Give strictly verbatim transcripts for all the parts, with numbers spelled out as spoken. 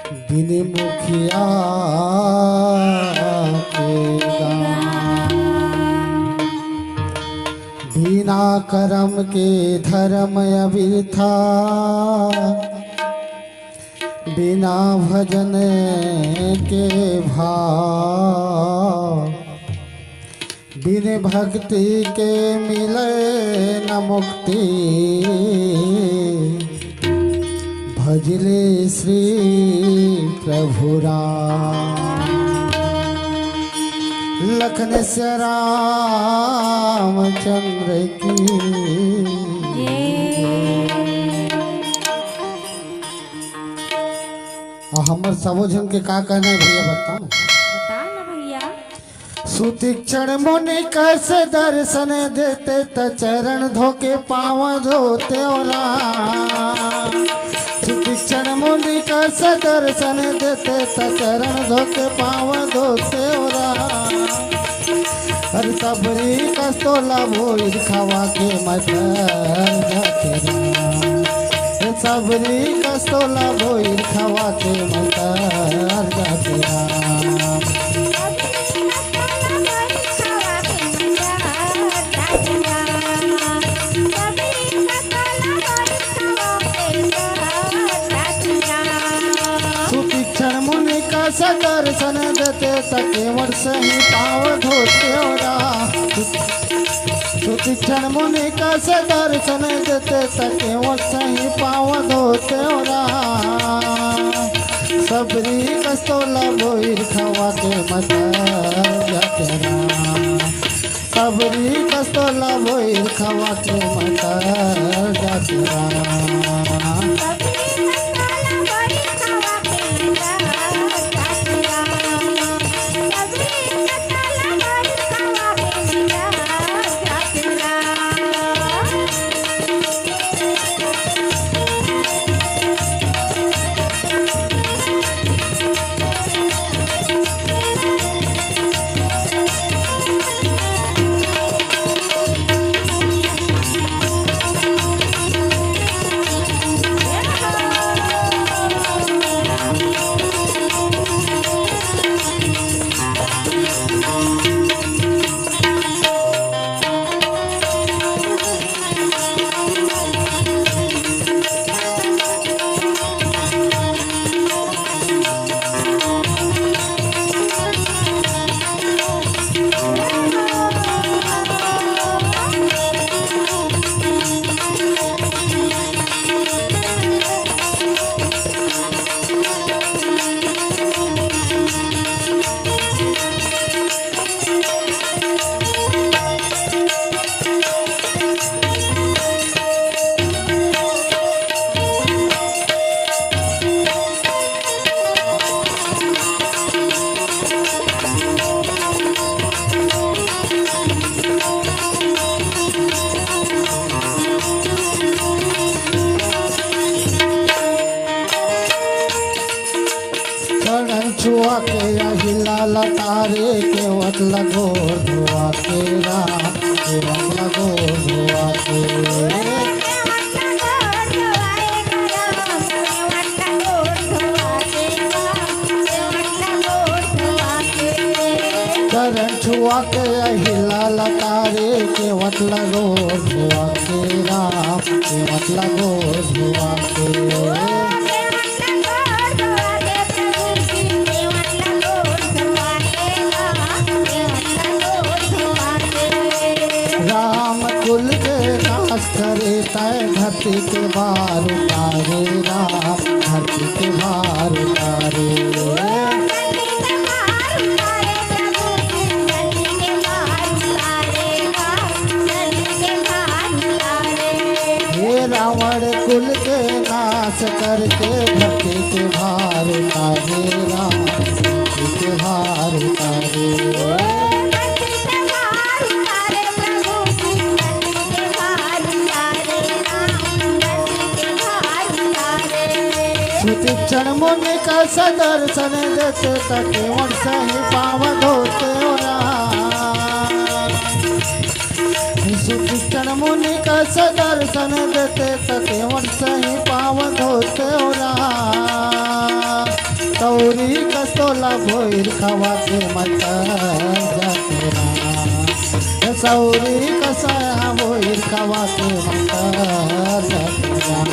बिन मुखिया के गाँव, बिना करम के धरम अबिरथा, बिना भजन के भाव, बिन भक्ति के मिले न मुक्ति, भजले श्री प्रभु राम। लखन से रामचंद्र की। अउ हमर सबो झन के का कहना हे भैया, बताओ। बता ना भैया। सुतीक्षण मुनि कस दर्शन देते, त चरण धोके पाँव धोते ओ राम। सुतीक्षण मुनि कस दर्शन देते, त चरण धोके पाँव धोते ओ राम। अरे सबरी कस तोला भोइर खवा के मतर जाते राम। अरे सबरी कस तोला भोइर खवा के मतर जाते राम। सुतीक्षण मुनि कस दर्शन देते, त केवट सही पाँव धोते ओ राम। सुतीक्षण मुनि कस दर्शन देते, त केवट सही पाँव धोते ओ राम। सबरी कस तोला भोइर खवा के मतर जाते राम। सबरी कस तोला भोइर खवा के मतर जाते राम। चरण छुआ के अहिला लतारे, केवट लगोर धोआ के राम, केवट लगोर धोआ के। चरण छुआ के अहिला लतारे, केवट लगोर धोआ के राम, केवट लगोर धोआ के। राम कुल के नाश करे तय, धरती के भार उतारे राम, धरती के भार उतारे। हे रावण कुल के नाश करके, धरती के भार उतारे राम, धरती के भार उतारे। सुतीक्षण मुनि कस दर्शन देते, त केवट सही पाँव धोते ओ राम। सुतीक्षण मुनि कस दर्शन देते, त केवट सही पाँव धोते ओ राम। सौरी कस तोला भोइर खवा के मत जातेरा। सौरी कस बोइर खवा के मत जातेरा।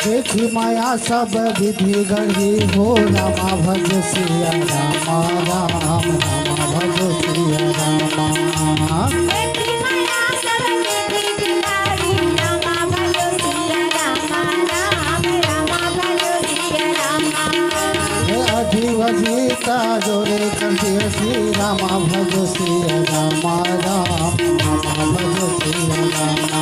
देखी माया सब विधि गढ़ी हो, रामा भज सिया रामा, राम रामा भज सिया रामा। हे अधिवजिता जोरे कंठी श्री रामा भज सिया रामा, राम रामा भज सिया रामा।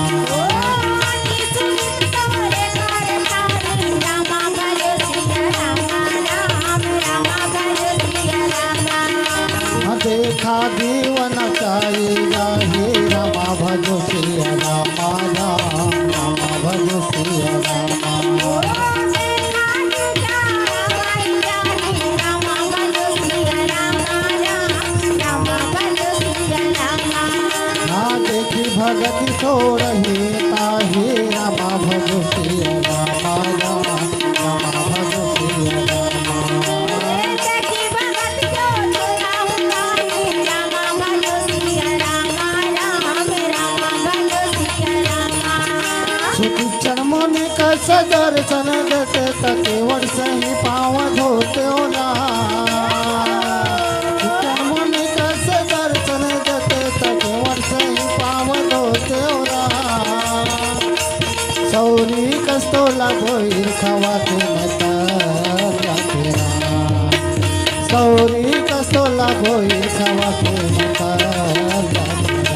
देखा दीवन चाही जाही, रामा भजो सिया रामा, राम रामा भजो सिया रामा। ना देखी भगति सोरही ताही, रामा भजो सिया रामा, राम रामा भजो सिया रामा। सुखी चरमोनी कस दर्शन देते, त केवल सही पाँव धोते हो ना। चरमोनी कस दर्शन देते, त केवल सही पाँव धोते हो ना। सौरी कस तोला भोइर खवा के मत जातेरा। सौरी कस तोला भोइर खवा के मत जातेरा।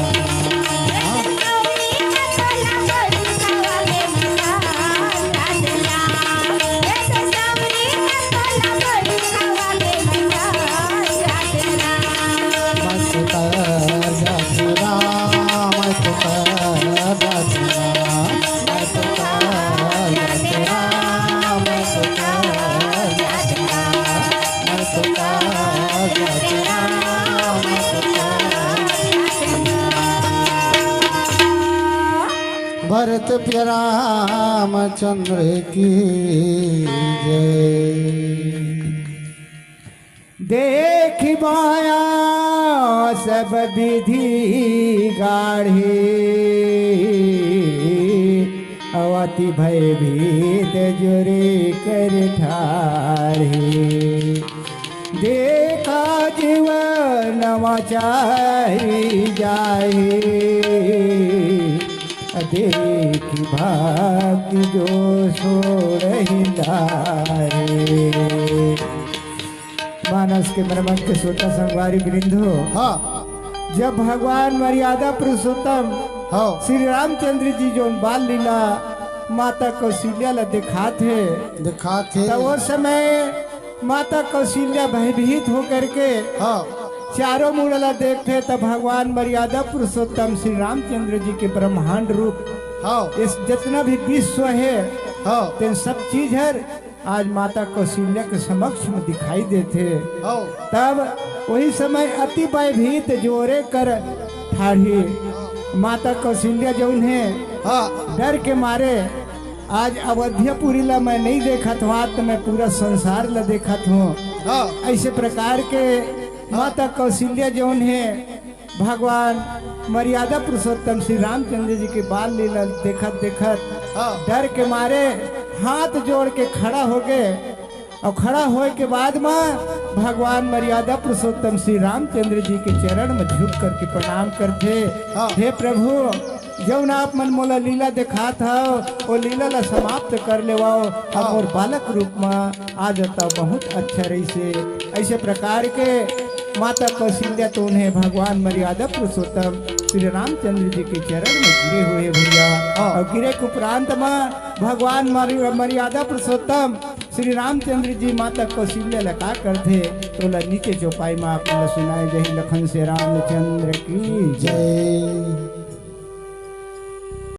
भरत प्रिय रामचंद्र की जय। देखि माया सब विधि गाढ़े, अवति भयभीत जुरे कर ठाढ़े। देखा जीवन मचाई जाहे, देखि भक्त जो सोरहि लाहे। मानस के मर्मज्ञ श्रोता संगवारी वृंद हो। हाँ। जब भगवान मर्यादा पुरुषोत्तम हाँ। श्री रामचंद्र जी जोन बाल लीला माता कौशल्या ला दिखात हे, दिखात हे। त वो समय माता कौशल्या भयभीत होकर के हाँ। चारों मुड़ ला देखथे, त भगवान मर्यादा पुरुषोत्तम श्री रामचंद्र जी के ब्रह्मांड रूप हाँ। इस जितना भी विश्व हे हाँ। तेन सब चीज हर आज माता कौशल्या के समक्ष में दिखाई देथे। हाँ। तब वही समय अति भयभीत जोरे कर ठाढ़ी। माता कौशल्या जौन हे, हाँ। डर के मारे आज अवधियापुरी ला मैं नहीं देखत हूँ, आज तो मैं पूरा संसार ला देखत हूँ। हाँ। ऐसे प्रकार के माता कौशल्या जौन हे, भगवान मर्यादा पुरुषोत्तम श्री रामचंद्र जी के बाल लीला देखत देखत हाँ। डर के मारे हाथ जोड़ के खड़ा हो गए। और खड़ा होए के बाद में भगवान मर्यादा पुरुषोत्तम श्री रामचंद्र जी के चरण में झुक करके प्रणाम करथे। हाँ। हे प्रभु, जौन आप मन मोला लीला देखात हव, वो लीला ला समाप्त कर लेवाओ। हाँ। और बालक रूप में आ जाता, बहुत अच्छा रहिसे। ऐसे प्रकार के माता कौशल्या तो उन्हें भगवान मर्यादा पुरुषोत्तम श्री रामचंद्र जी के चरण में गिरे हुए भैया। हाँ। और गिरे के उपरांत में भगवान मर-, मर्यादा पुरुषोत्तम श्री रामचंद्र जी माता कौशल्या ला का करथे, तो ला नीचे चौपाई में आप मन ला सुनाए। जय लखन से रामचंद्र की जय।